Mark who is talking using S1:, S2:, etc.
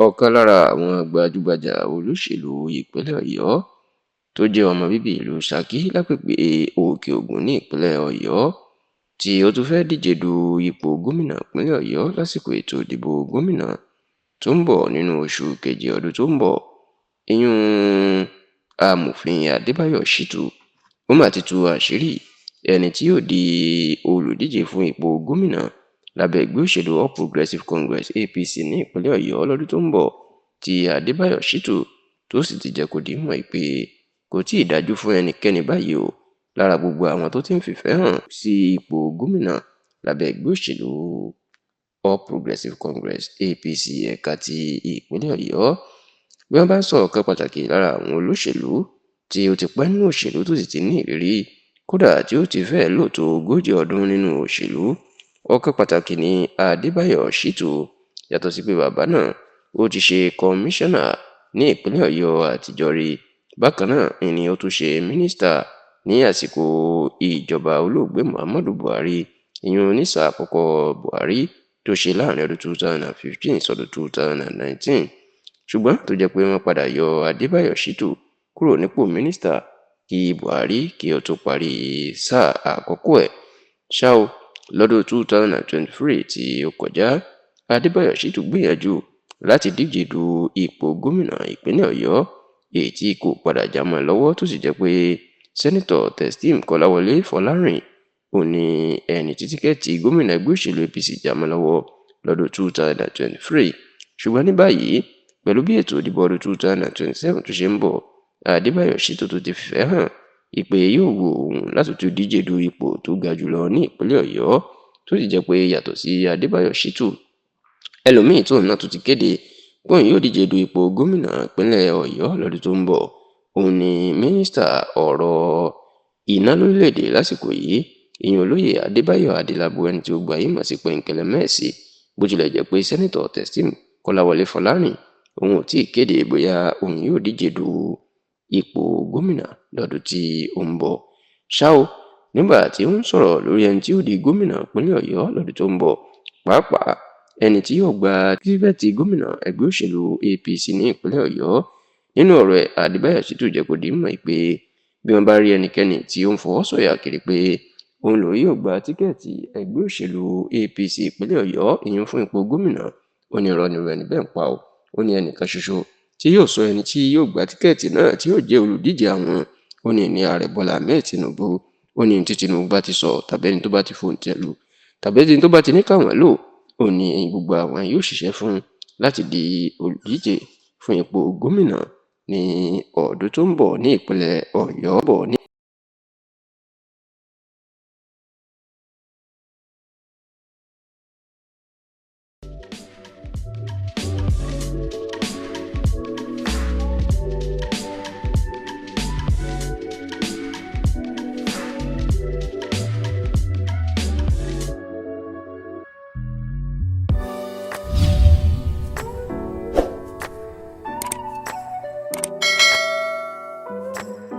S1: Ọ̀kan lára àwọn gbajúgbajà olóṣèlú ìpínlẹ̀ Ọ̀yọ́ tó jẹ́ ọmọ bíbí ìlú Ṣakí lágbègbè Òkè Ògùn ní ìpínlẹ̀ Ọ̀yọ́, tí ó tún fẹ́ẹ́ díje du ipò gómìnà ìpínlẹ̀ Ọ̀yọ́ lásìkò ètò ìdìbò gómìnà tó ń bọ̀ nínú oṣù keje ọdún tó ń bọ̀, ìyún Amòfin Adébáyọ̀ Shittu, ó mà ti tú àṣírí ẹni tí yóò di olùdíje fún ipò gómìnà lábẹ́ ẹgbẹ́ òṣèlú All Progressives Congress (APC) ní ìpínlẹ̀ Ọ̀yọ́ lọ́dún tó ń bọ̀, tí Adébáyọ̀ Shittu tó sì ti jẹ́ kó di mímọ̀ pé kò tí ì dájú fún ẹnikẹ́ni báyìí o lára gbogbo àwọn tó ti ń fìfẹ́ hàn sí ipò gómìnà lábẹ́ ẹgbẹ́ òṣèlú All Progressives Congress (APC) ẹ̀ka ti ìpínlẹ̀ Ọ̀yọ́. Bí wọ́n bá ń sọ ọ̀kan pàtàkì lára àwọn olóṣèlú tí ó ti pẹ́ nínú òṣèlú tó sì ti ní ìrírí, kódà tí ó ti fẹ́ẹ̀ lò tó 40 ọdún nínú òṣèlú, ọ̀kan pàtàkì ní Adébáyọ̀ Shittu. Yàtọ̀ sí pé bàbá náà ó ti ṣe kọmíṣánná ní ìpínlẹ̀ Ọ̀yọ́ àtijọ́ rí, bákan náà ni ó tún ṣe mínísítà ní àsìkò ìjọba olóògbé Muhammadu Buhari, ìyún ní sáà àkọ́kọ́ Buhari tó ṣe láàrin ọdún 2015 sọ́dún 2019, ṣùgbọ́n tó jẹ́ pé wọ́n padà yọ Adébáyọ̀ Shittu kúrò nípò mínísítà kí Buhari kí ó tó parí sáà àkọ́kọ́ ẹ̀. Ṣá o, lọ́dún 2023 tí ó kọjá, Adébáyọ̀ Shittu gbìyànjú láti díje du ipò gómìnà ìpínlẹ̀ Ọ̀yọ́, èyí tí kò padà já mọ́ lọ́wọ́, tó sì jẹ́ pé Sẹ́nitọ̀ Teslim Kọ́láwọlé Fọlárìn ò ní ẹni tí tíkẹ́ẹ̀tì gómìnà ẹgbẹ́ òṣèlú APC já mọ́ lọ́wọ́ lọ́dún 2023. Ṣùgbọ́n ní báyìí, pẹ̀lú bí ètò ìdìbò ọdún 2027 tó ṣe ń bọ̀, Adébáyọ̀ Shittu tó ti fìfẹ́ hàn ìpè yóò wu òun láti tún díje du ipò tó ga jùlọ ní ìpínlẹ̀ Ọ̀yọ́, tó sì jẹ́ pé yàtọ̀ sí Adébáyọ̀ Shittu, ẹlòmíín tóun náà tún ti kéde pé òun yóò díje du ipò gómìnà ìpínlẹ̀ Ọ̀yọ́ lọ́dún tó ń bọ̀, òun ni mínísítà ọ̀rọ̀ iná lórílẹ̀‐èdè lásìkò yìí, ìyẹn olóyè Adébáyọ̀ Adélábù, ẹni tí ó gba ayé mọ̀ sí Pẹ̀ǹkẹ̀lẹ̀ Mẹ́ẹ̀sì. Bó tilẹ̀ jẹ́ pé Sẹ́nitọ̀ Teslim Kọ́láwọlé Fọlárìn òun ò tí ì kéde bóyá òun yóò díje du ipò gómìnà lọ́dún tí ó ń bọ̀. Ṣá o, nígbà tí ó ń sọ̀rọ̀ lórí ẹni tí yóò di gómìnà ìpínlẹ̀ Ọ̀yọ́ lọ́dún tó ń bọ̀, pàápàá ẹni tí yóò gba tíkẹ́ẹ̀tì gómìnà ẹgbẹ́ òṣèlú APC ní ìpínlẹ̀ Ọ̀yọ́, nínú ọ̀rọ̀ ẹ̀, Adébáyọ̀ Shittu jẹ́ kó di mímọ̀ pé bí wọ́n bá rí ẹnikẹ́ni tí ó ń fọwọ́ sọ̀yà kiri pé òun lòun yóò gba tíkẹ́ẹ̀tì ẹgbẹ́ òṣèlú APC ìpínlẹ̀ Ọ̀yọ́, ìyún fún ipò gómìnà, ó ní irọ́ nirú ẹni bẹ́ẹ̀ ń pa o. Ó ní ẹnìkan ṣoṣo tí yóò sọ ẹni tí yóò gba tíkẹ́ẹ̀tì náà tí yóò jẹ́ olùdíje àwọn, ó ní ní ààrẹ Bọ́lá Ahmed Tinubu. Ó ní tí Tinubu bá ti sọ tàbí ẹni tó bá ti fòǹtẹ̀ lù tàbí ẹni tó bá ti ní káwọn lò, ó ní gbogbo àwọn yóò ṣiṣẹ́ fún láti di olùdíje fún ipò gómìnà ní ọdún tó ń bọ̀ ní ìpínlẹ̀ Ọ̀yọ́.